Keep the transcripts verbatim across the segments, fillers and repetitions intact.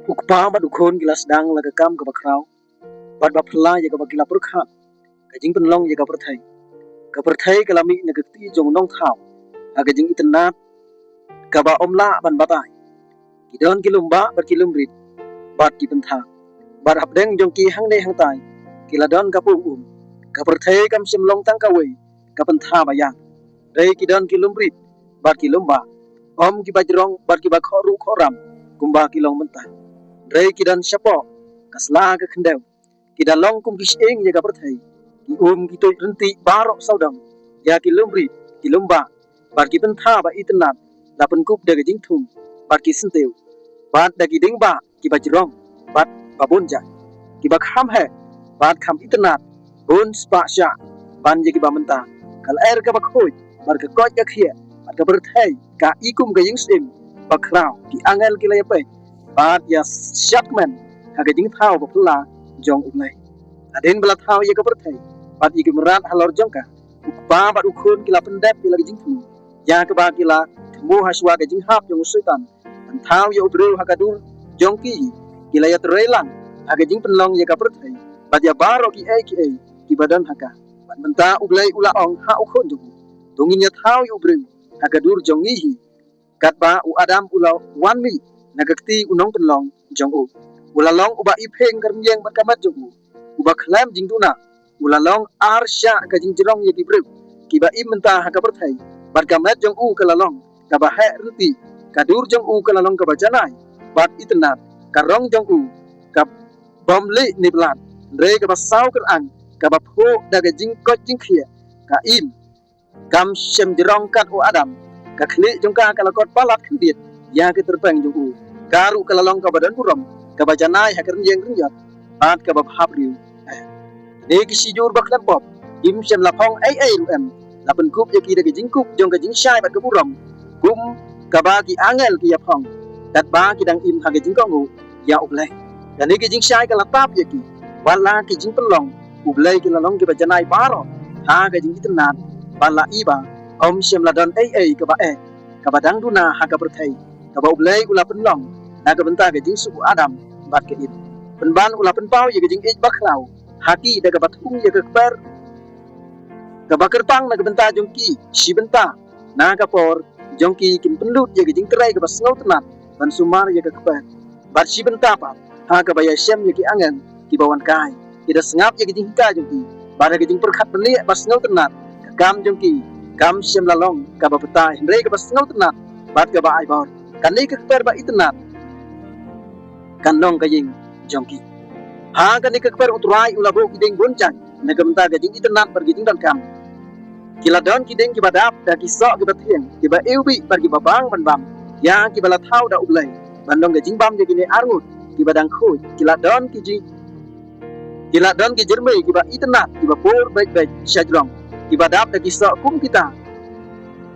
U kpa bad u khun ki la sdang la ka kam kaba khraw bad ba phylla ïa kaba ki la pyrkhat ka jingpynlong ïa ka pyrthei. Ka pyrthei ka la mih na ka kti jong u nongthaw ha ka jingitynnad kaba ym lah ban batai. Ki don ki lum bah bad ki lum rit bad ki pyntha, bad hapdeng jong ki hangne hangtai ki la don ka pung um. Ka pyrthei kam shym long tang kawei ka pyntha ba ïar, hynrei ki don ki lum rit bad ki lum bah, ym kiba jrong bad kiba khohruh khohram kumba ki long mynta, hynrei ki don shapoh ka sla ka khyndew. Ki da long kum ki shyieng ïa ka pyrthei. Ki um ki tuid ryntih baroh sawdong ïa ki lum rit, ki lum bah bad ki pyntha ba itynnad, la pynkup da ka jingthung bad ki syntiew, bad da ki dieng bah kiba jrong bad ba bun jait, kiba kham heh bad kham itynnad, bun spah shah ban ïa kiba mynta. Ka lyer kaba khuid bad ka koit ka khiah bad ka pyrthei ka i kum ka ïing syiem ba khraw. Ki angel ki la ïapeit bad ïa shadkmen ha ka jingthaw ba phylla jong U Blei. Hadien ba la thaw ïa ka pyrthei bad ïa ki mrad halor jong ka, u kpa bad u khun ki la pyndep ïa la ka jingthmu ïa kaba ki la thmu hashwa ka jinghap jong u Soitan ban thaw ïa u briew ha ka dur jong ki. Ki la ïatrei lang ha ka jingpynlong ïa ka pyrthei bad ïa baroh kiei kiei kiba don ha ka. Bad mynta U Blei u la ong ha u khun jong u, to ngin ïa thaw ïa u briew ha ka dur jong ngi hi, katba u Adam u la wan mih na ka kti u nongpynlong jong u. U la long uba i pynïeng ka rynïeng bad ka met jong u, uba khlem jingduna. U la long ar shah ka jingjrong ïa ki briew kiba im mynta ha ka pyrthei, bad ka met jong u ka la long kaba heh ryntih. Ka dur jong u ka la long kaba janai bad itynnad. Ka rong jong u ka bym lieh ne blan, hynrei kaba saw kyrang, kaba phuh da ka jingkoit jingkhiah. Ka im kam shym jrong kat u Adam. Ka khlieh jong ka ka la kot palat khyndiat ïa ka tyrpeng jong u. Ka ruh ka la long kaba don burom, kaba janai ha ka rynïeng rynïot bad kaba bhabriew. Eh, kine ki shijur ba khlem pop kim shym la phong ei ei ruh em. La pynkup ïa ki da ka jingkup jong ka jingshai bad ka burom, kum kaba ki angel ki ïa phong katba ki dang im ha ka jingkohnguh ïa U Blei. Kane ka jingshai ka la tap ïa ki, wat la ki jingpynlong U Blei ki la long kiba janai baroh ha ka jingitynnad, bad la i ba ym shym la don ei ei kaba eh kaba dang duna ha ka pyrthei kaba U Blei u la pynlong na ka bynta ka jingsuk u Adam bad ka Im. Pynban u la pynpaw ïa ka jingïeit bakhraw ha ki da kaba thung ïa ka kper kaba kyrpang na ka bynta jong ki shi bynta. Na ka por jong ki kin pynlut ïa ka jingtrei kaba sngewtynnat ban sumar ïa ka kper. Bad shi bynta pat ha kaba ïashem ïa ki angel kiba wan kai, ki da sngap ïa ka jinghikai jong ki bad ha ka jingpyrkhat bniah ba sngewtynnat. Ka kam jong ki kam shym la long kaba batai, hynrei kaba sngewtynnat bad kaba ai bor. Kane ka kper ba itynnad kan long ka ïing jong ki. Ha kane ka kper U Trai u la buh ki dieng bun jait na ka bynta ka jingitynnad bad ka jingdonkam. Ki la don ki dieng kiba dap da ki soh kiba thiang, kiba iwbih bad kiba bang ban bam ïa kiba la thaw da U Blei ban long ka jingbam ïa kine arngut kiba dang khuid. Ki la don ki ji, ki la don ki jyrmei kiba itynnad, kiba pur beit beit shajrong, kiba dap da ki soh kum kita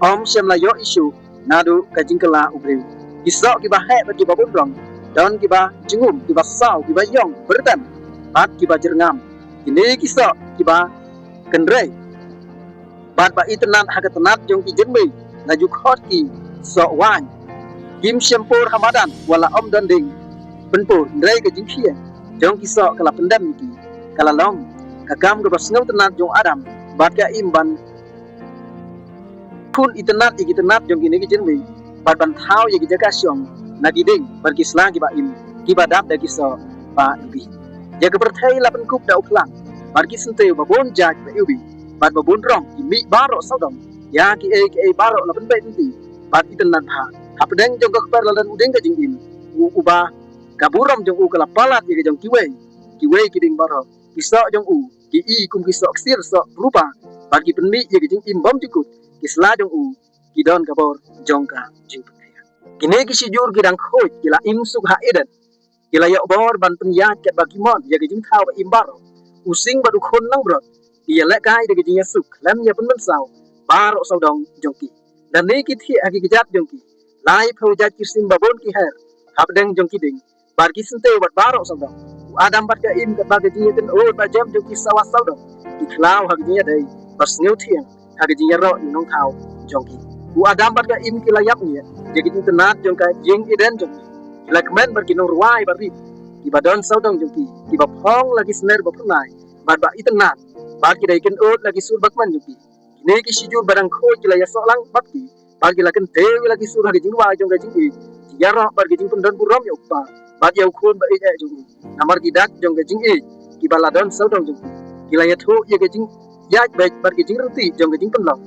ym shym la ïoh issue naduh ka jingkylla u briew. Ki soh kiba heh bad kiba bun rong, don kiba jingum, kiba saw, kiba ïong byrtem bad kiba jyrngam. Kine ki soh kiba kynrei bad ba itynnad ha ka tnat jong ki jyrmei la ju khot ki soh waiñ. Kim shym pur ha madan wat la ym don dieng pynpur, hynrei ka jingkhia jong ki soh ka la pyndem ïa ki. Ka la long ka kam kaba sngewtynnat jong Adam bad ka Im ban khun itynnad ïa ki tnat jong kine ki jyrmei bad ban thaw ïa ki jaka shong na ki dieng bad ki sla kiba im kiba dap da ki soh ba iwbih. Ïa ka pyrthei la pynkup da u phlang bad ki syntiew ba bun jait ba iwbih bad ba bun rong. Ki mih baroh sawdong ïa kiei kiei baroh la pynbeit lynti bad itynnad bha. Hapdeng jong ka kper la don u dieng ka jingim, u uba ka burom jong u ka la palat ïa ka jong kiwei kiwei ki dieng baroh. Ki soh jong u ki i kum ki soh ksiar soh rupa bad ki pynmih ïa ka jingim bymjukut. Ki sla jong u ki don ka bor jong ka jingpynkhiah. Kine ki shijur ki dang khuid ki la im suk ha Eden. Ki la ïoh bor ban pynïaid katba ki mon ïa ka jingthaw ba im baroh. U sing bad u khun langbrot ki ïalehkai da ka jingïasuk khlem ïa pynmynsaw baroh sawdong jong ki. Lane ki thiah ha ki kjat jong ki. Laiphew jait ki sim ba bun ki her hapdeng jong ki dieng bad ki syntiew bad baroh sawdong. U Adam bad ka Im katba ka jingïakynduh ba jem jong ki sawa sawdong, ki khlaw ha ka jingïadei ba sngewthiang ha ka jingïaroh ïa u nongthaw jong ki. U Adam bad ka Im ki la ïap ñiah ïa ka jingtynnad jong ka ïing Eden jong ki. ki la kmen bad ki nongrwai barim kiba don sawdong jong ki, kiba phong la ki sner ba phyrnai bad ba itynnad, bad ki da ïakynduh la ki sur ba kmen jong ki. Kine ki shijur ba dang khuid ki la ïasoh lang bad ki, bad ki la kyntiew ïa la ki sur ha ka jingrwai jong ka jingïeit, ki ïaroh bad ka jingpyndonburom ïa U Kpa bad ïa U Khun ba ïeit eh jong u. Namar ki dak jong ka jingïeit kiba la don sawdong jong ki, ki la ïathuh ïa ka jingïaid beit bad ka jingrynti jong ka jingpynlong,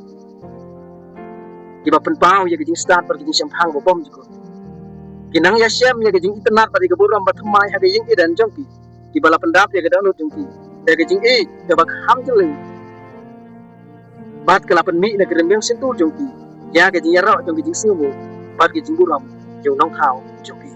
kiba pynpaw ïa ka jingstad bad ka jingshemphang ba bymjukut. Ki nang ïashem ïa ka jingitynnad bad ïa ka burom ba thymmai ha ka ïing Eden jong ki, kiba la pyndap ïa ka dohnud jong ki da ka jingïeit kaba kham jylliew, bad ka la pynmih na ka rynïeng shyntur jong ki ïa ka jingïaroh jong ka jingsngewnguh bad ka jingburom jong U Nongthaw jong ki.